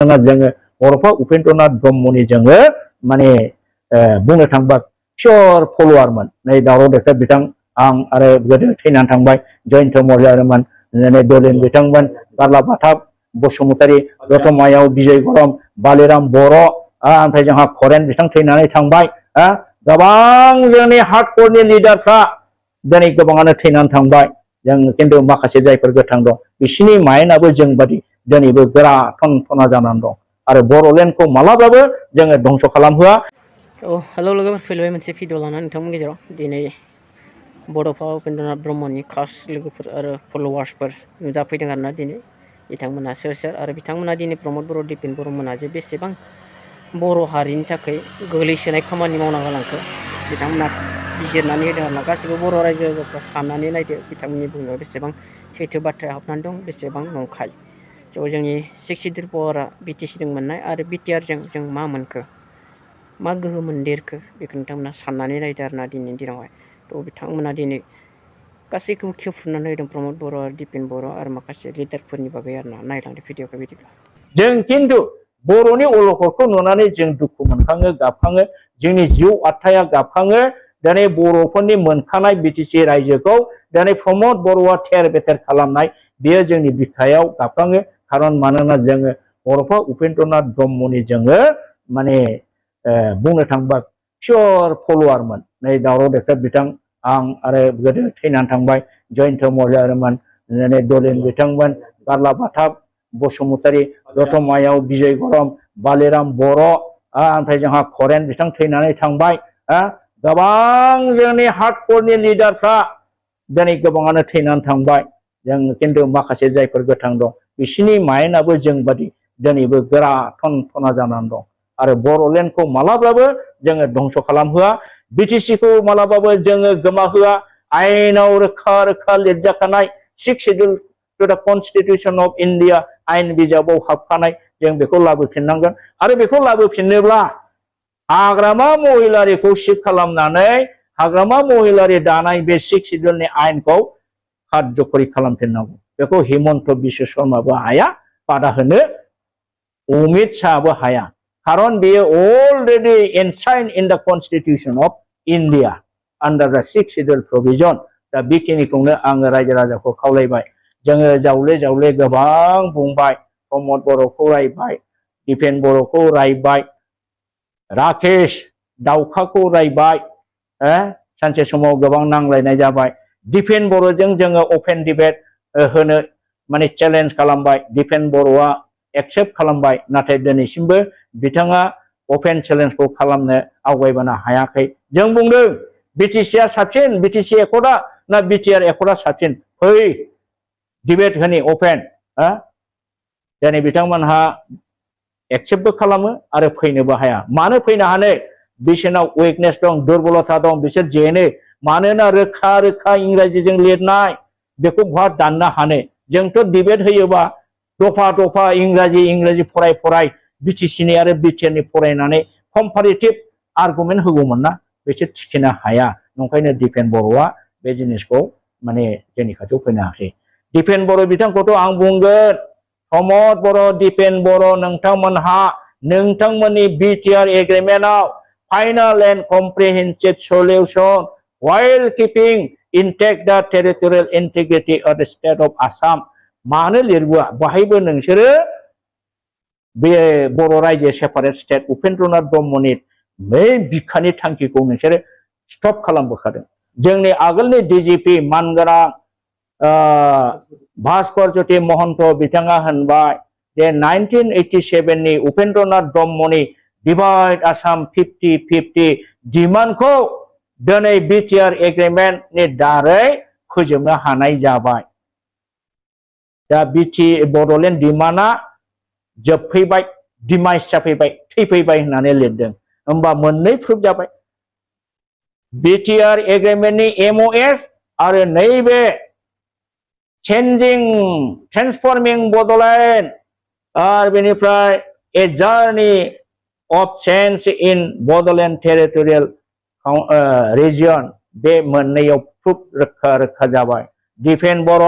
जोङो बर'फा उपेन्द्रनाथ ब्रह्मनि जोङो माने बुंनो थांबा पियर फलोवारमोन। नै दावराव देख्रेब बिथां आं आरो गोदो थैनानै थांबाय जयन्त मल्लारमोन, दलिन बिथांमोन, गारला बाथाब बसुमतारी, दतमायाव बिजय गरम, बालिराम बर', ओमफ्राय जोंहा खरेन बिथां थैनानै थांबाय। गोबां जोंनि हार्डक'रनि लिडारफ्रा दिनै गोबाङानो थैनानै थांबाय। जों खिन्थु माखासे जायफोर गोथां दं बिसिनि माइन्डआबो जों बादि दिनैबो गोरा थनथना जानानै दं आरो बर'लेण्डखौ मालाबाबो जोङो धंस खालामहोआ। हेल' लोगोफोर, फैलायबाय मोनसे भिडिअ लानानै नोंथांमोननि गेजेराव। दिनै बड'फा उपेन्द्रनाथ ब्रह्मनि खास लोगोफोर आरो फल'वार्सफोर नुजाफैदों आरोना दिनै। बिथांमोना सोर सोर आरो बिथांमोना दिनै प्रमद बर', दिपेन बर'मोना जे बेसेबां बर' हारिनि थाखाय गोग्लैसोनाय खामानि मावना गालांखो बिथांमोना बिजिरनानै होदों आरोना। गासिबो बर' रायजो राजाफ्रा साननानै नायदो बिथांमोननि बुंनायाव बेसेबां सैथो बाथ्राया हाबनानै दं, बेसेबां नंखाय। जोंनि 6 सिदुल पावारआ बिटिसिजों मोननाय आरो बिटिआरजों जों मा मोनखो, मा गोहो मोनदेरखो, बेखौ नोंथांमोना साननानै नायदो आरोना दिनैनि दिनावहाय। बिथांमोना दिनै गासैखौबो खेवफ्रुनानै होदों प्रमद बर' आरो दिपेन बर' आरो माखासे लिडारफोरनि बागै आरोना। नायलांदो भिडिअखौ बिदिब्ला। जों खिन्थु बर'नि अलखदखौ नुनानै जों दुखु मोनखाङो, गाबखाङो, जोंनि जिउ आत्माया गाबखाङो। दिनै बर'फोरनि मोनखानाय बिटिसि रायजोखौ दिनै प्रमद बर'आ थेर बेथेर खालामनाय, बेयो जोंनि बिखायाव गाबखाङो। खारन मानोना जोङो बड'फा उपेन्द्रनाथ ब्रह्मनि जोङो माने बुंनो थांबा पियर फलोवारमोन। नै दावराव देख्रेब बिथां आं आरो गोदो थैनानै थांबाय जयन्त मल्लारमोन, दलिन बिथांमोन, गारला बाथाब बसुमतारी, दतमायाव बिजय गरम, बालिराम बर', ओमफ्राय जोंहा खरेन बिथां थैनानै थांबाय। गोबां जोंनि हार्डक'रनि लिडारफ्रा दिनै गोबाङानो थैनानै थांबाय। जों खिन्थु माखासे जायफोर गोथां दं बिसिनि माइन्डआबो जों बादि दिनैबो गोरा थनथना जानानै दं आरो बर'लेण्डखौ मालाबाबो जोङो धंस खालामहोआ, बिटिसिखौ मालाबाबो जोङो गोमाहोआ। आयेनाव रोखा रोखा लिरजाखानाय 6 सिदुल टु द कनस्टिटिउसन अफ इन्डिया, आयेन बिजाबाव हाबखानाय, जों बेखौ लाबोफिननांगोन। आरो बेखौ लाबोफिननोब्ला हाग्रामा महिलारिखौ सिफ खालामनानै हाग्रामा महिलारि दानाय बे 6 सिदुलनि आयेनखौ कार्जकरि खालामफिननांगौ। बेखौ हिमन्त बिश्व शर्माबो हाया बादा होनो, अमित शाहबो हाया। खारन बेयो already एनसाइन्ड in the Constitution of India आन्डार द 6 सिदुल प्रभिजन। दा बेखिनिखौनो आङो रायजो राजाखौ खावलायबाय। जोङो जावले जावले गोबां बुंबाय, प्रमद बर'खौ रायबाय, दिपेन बर'खौ रायबाय, राकेश दाउखाखौ रायबाय। सानसे समाव गोबां नांलायनाय जाबाय। दिपेन बर'जों जोङो अपेन डिबेट होनो माने चेलेन्ज खालामबाय। दिपेन बर'आ एक्सेप्ट खालामबाय, नाथाय दिनैसिमबो बिथाङा अपेन चेलेन्जखौ खालामनो आवगायबोनो हायाखै। जों बुंदों बिटिसिआ साबसिन, बिटिसि एकर्डआ ना बिटिआर एकर्डआ साबसिन, फै डिबेट होनि अपेन। दिनै बिथांमोनहा एक्सेप्टबो खालामो आरो फैनोबो हाया। मानो फैनो हानो? बिसोरनाव उइकनेस दं, दुरबलता दं, बिसोर जेनो। मानोना रोखा रोखा इंराजिजों लिरनाय, बेखौ बहा दाननो हानो? जोंथ' डिबेट होयोबा दफा दफा इंराजि फराय बिटिसिनि आरो बिटिआरनि फरायनानै कम्पारेटिभ आर्गुमेन्ट होगौमोन ना, बिसोर थिखिनो हाया। नंखायनो दिपेन बर'आ बे जिनिसखौ माने जोंनि खाथियाव फैनो हायाखै। दिपेन बर' बिथांखौथ' आं बुंगोन, प्रमद बर', दिपेन बर', नोंथांमोनहा नोंथांमोननि बिटिआर एग्रिमेन्टआव final and comprehensive solution while keeping intact the territorial integrity of the state of Assam मानो लिरबोआ? बाहायबो नोंसोरो बे बर' रायजो सेपारेट स्टेट उपेन्द्रनाथ ब्रह्मनि बै बिखानि थांखिखौ नोंसोरो स्टप खालामबोखादों। जोंनि आगोलनि डिजिपि मानगोनां भास्कर ज्योति महन्त बिथाङा होनबाय जे 1987 नि उपेन्द्रनाथ ब्रह्मनि डिवाइड आसाम 50-50 डिमान्डखौ दिनै बिटिआर एग्रिमेन्टनि दारै फोजोबनो हानाय जाबाय। दा बड'लेण्ड डिमान्डआ जोबफैबाय, डिमाइस जाफैबाय, थैफैबाय होननानै लिरदों। होमबा मोननै प्रुफ जाबाय, बिटिआर एग्रिमेन्टनि एमअएस आरो नैबे ट्रेन्सफर्मिं बड'लेण्ड आरो बेनिफ्राय a journey of change in Bodoland territorial region, बे मोननैयाव प्रुफ रोखा रोखा जाबाय। दिपेन बर'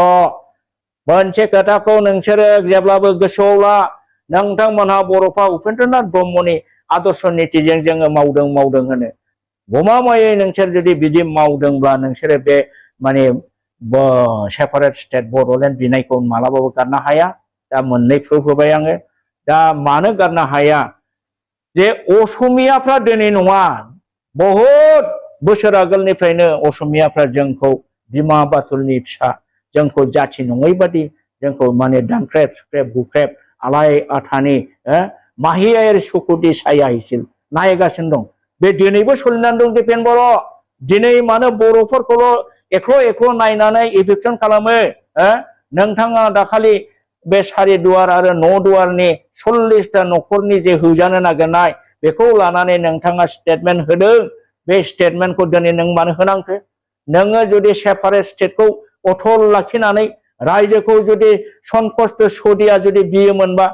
मोनसे खोथाखौ नोंसोरो जेब्लाबो गोसोआव ला, नोंथांमोनहा बर'फा उपेन्द्रनाथ ब्रह्मनि आदर्श नीतिजों जोङो मावदों होनो गमामायै नोंसोर जुदि बिदि मावदोंब्ला नोंसोरो बे माने सेपारेट स्टेट बड'लेण्ड बिनायखौ मालाबाबो गारनो हाया दा मोननै प्रुफ होबाय आङो दा मानो गारनो हाया जे असमियाफ्रा दिनै नङा बहुत बोसोर आगोलनिफ्रायनो असमियाफ्रा जोंखौ बिमा बाथुलनि फिसा जोंखौ जाथि नङै बादि जोंखौ माने दानख्रेब सुख्रेब बुख्रेब आलाय आथानि माहियारि सुखुदि साया हिसिल नायगासिनो दं बे दिनैबो सोलिनानै दं दिपेन बर' दिनै मानो बर'फोरखौल' एख्ल' नायनानै इभिक्सन खालामो नोंथाङा दाखालि बे सारिदुवार आरो न'दुवारनि 40टा न'खरनि जे होजानो नागिरनाय बेखौ लानानै नोंथाङा स्टेटमेन्ट होदों बे स्टेटमेन्टखौ दिनै नों मानो होनांखो नोङो जुदि सेपारेट स्टेटखौ अथल लाखिनानै रायजोखौ जुदि संकष्ट सदिया जुदि बियोमोनबा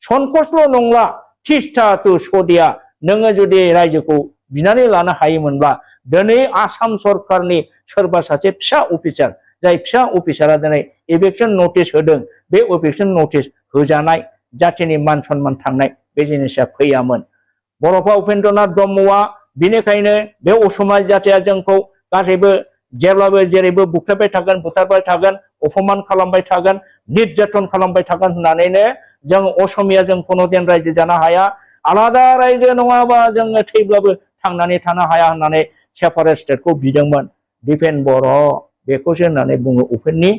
संकष्टल' नंला तिस्ता तु सदिया नोङो जुदि रायजोखौ बिनानै लानो हायोमोनब्ला दिनै आसाम सरकारनि सोरबा सासे फिसा अफिसार जाय फिसा अफिसारा दिनै इभिक्सन नटिस होदों बे इभिक्सन नटिस होजानाय जातिनि मान सन्मान थांनाय बे जिनिसा फैयामोन बर'फा उपेन्द्रनाथ ब्रह्मआ बिनिखायनो बे असमिया जातिया जोंखौ गासैबो जेब्लाबो जेरैबो बुख्रेबबाय थागोन बुथारबाय थागोन अपमान खालामबाय थागोन निर्यातन खालामबाय थागोन होननानैनो जों असमिया जों कुनुदिन रायजो जानो हाया आलादा रायजो नङाबा जोङो थैब्लाबो थांनानै थानो हाया होननानै सेपारेट स्टेटखौ बिदोंमोन दिपेन बर' बेखौसो होननानै बुङो उपेननि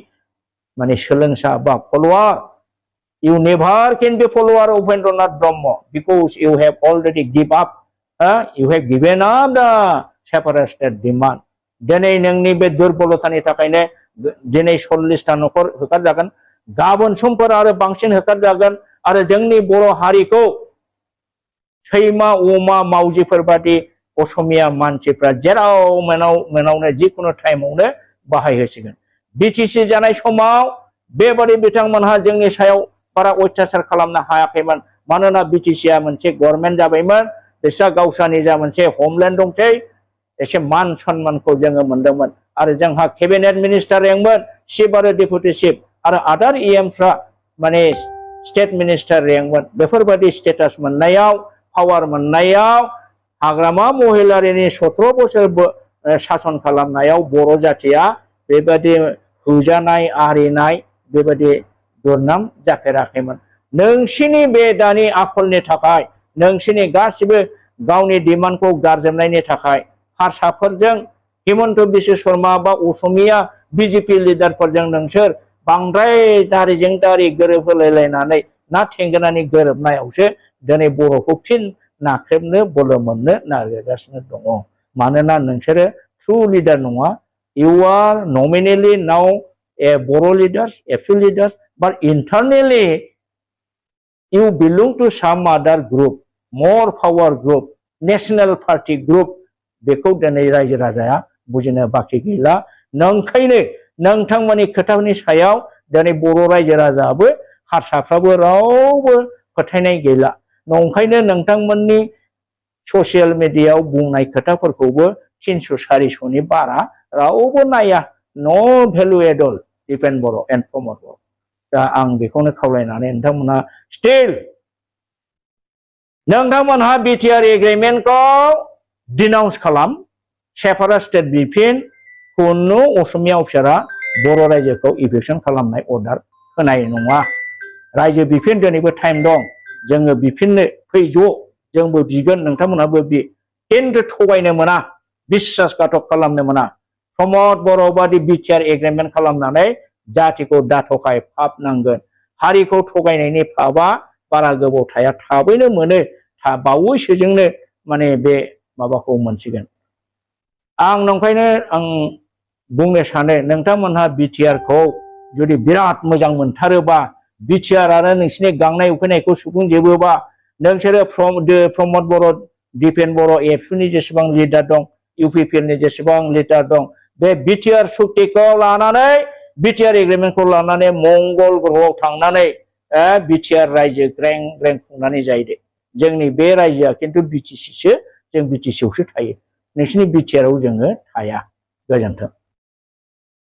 माने सोलोंसा बा फल'वार you never can be follower of Upendranath Brahma because you have already give up you have given up the separate state demand दिनै नोंनि बे दुर्बलतानि थाखायनो दिनै 40टा न'खर होखारजागोन गाबोन समफोर आरो बांसिन होखारजागोन आरो जोंनि बर' हारिखौ सैमा अमा मावजिफोर बादि असमिया मानसिफ्रा जेराव मेनावनो जिखुनु टाइमावनो बाहायहोसिगोन बिटिसि जानाय समाव बेबादि बिथांमोनहा जोंनि सायाव बारा अत्याचार खालामनो हायाखैमोन मानोना बिटिसिआ मोनसे गभर्नमेन्ट जाबायमोन बिस्रा गावसानि जा मोनसे होमलेन्ड दंसै एसे मान सन्मानखौ जोङो मोनदोंमोन आरो जोंहा केबिनेट मिनिस्टार रेंकमोन चिफ आरो डेपुटि चिफ आरो आदार इएमफ्रा माने स्टेट मिनिस्टार रेंकमोन बेफोरबायदि स्टेटास मोननायाव पावार मोननायाव हाग्रामा महिलारिनि 17 बोसोर सासन खालामनायाव बर' जातिया बेबायदि होजानाय आरिनाय बेबायदि दुरनाम जाफेराखैमोन नोंसिनि बे दानि आखलनि थाखाय नोंसिनि गासिबो गावनि डिमान्डखौ गारजोबनायनि थाखाय हारसाफोरजों हिमन्त बिश्व शर्मा बा असमिया बिजेपि लिडारफोरजों नोंसोर बांद्राय दारिजों दारि गोरोबहोलायलायनानै ना थेंगोनानि गोरोबनायावसो दिनै बर'खौ फिन नाख्रेबनो बोलो मोननो नागिरगासिनो दङ मानोना नोंसोरो ट्रु लिडार नङा you are nominally now a Boro leaders, absolute leaders, but internally you belong to some other group, more power group, national party group. बेखौ दिनै रायजो राजाया बुजिनो बाखि गैला नंखायनो नोंथांमोननि खोथानि सायाव दिनै बर' रायजो राजायाबो हारसाफ्राबो रावबो फोथायनाय गैला नंखायनो नोंथांमोननि ससियेल मिडियायाव बुंनाय खोथाफोरखौबो 300-400नि बारा रावबो नाया नो भेलु et al Dipen Boro' and Pramod Boro' दा आं बेखौनो खावलायनानै नोंथांमोनहा स्टिल नोंथांमोनहा बिटिआर एग्रिमेन्टखौ डिनाउन्स खालाम सेपारेट स्टेट बिफिन खुनु असमिया अफिसारा बर' रायजोखौ इभिक्सन खालामनाय अर्डार होनाय नङा रायजो बिफिन दिनैबो टाइम दं जोङो बिफिननो फै ज' जोंबो बिगोन नोंथांमोनहाबो बि खिन्थु थगायनो मोना बिश्वासघातक खालामनो मोना प्रमद बर' बादि बिटिआर एग्रिमेन्ट खालामनानै जातिखौ दाथखाय फाब नांगोन हारिखौ थगायनायनि फाबा बारा गोबाव थाया थाबैनो मोनो बावैसोजोंनो माने बे माबाखौ मोनसिगोन आं नंखायनो आं बुंनो सानो नोंथांमोनहा बिटिआरखौ जुदि बिराद मोजां मोनथारोबा बिटिआर आरो नोंसिनि गांनाय उखैनायखौ सुफुंजोबोबा नोंसोरो प्रमद बर' दिपेन बर' एबसुनि जेसेबां लिडार दं इउपिपिएलनि जेसेबां लिडार दं बे बिटिआर सुक्तिखौ लानानै बिटिआर एग्रिमेन्टखौ लानानै मंगल ग्रहआव थांनानै बिटिआर रायजो ग्रें ग्रें खुंनानै जायो दे जोंनि बे रायजोआ खिन्थु बिटिसिसो जों बिटिसियावसो थायो नोंसिनि बिटिआरआव जोङो थाया गोजोन्थों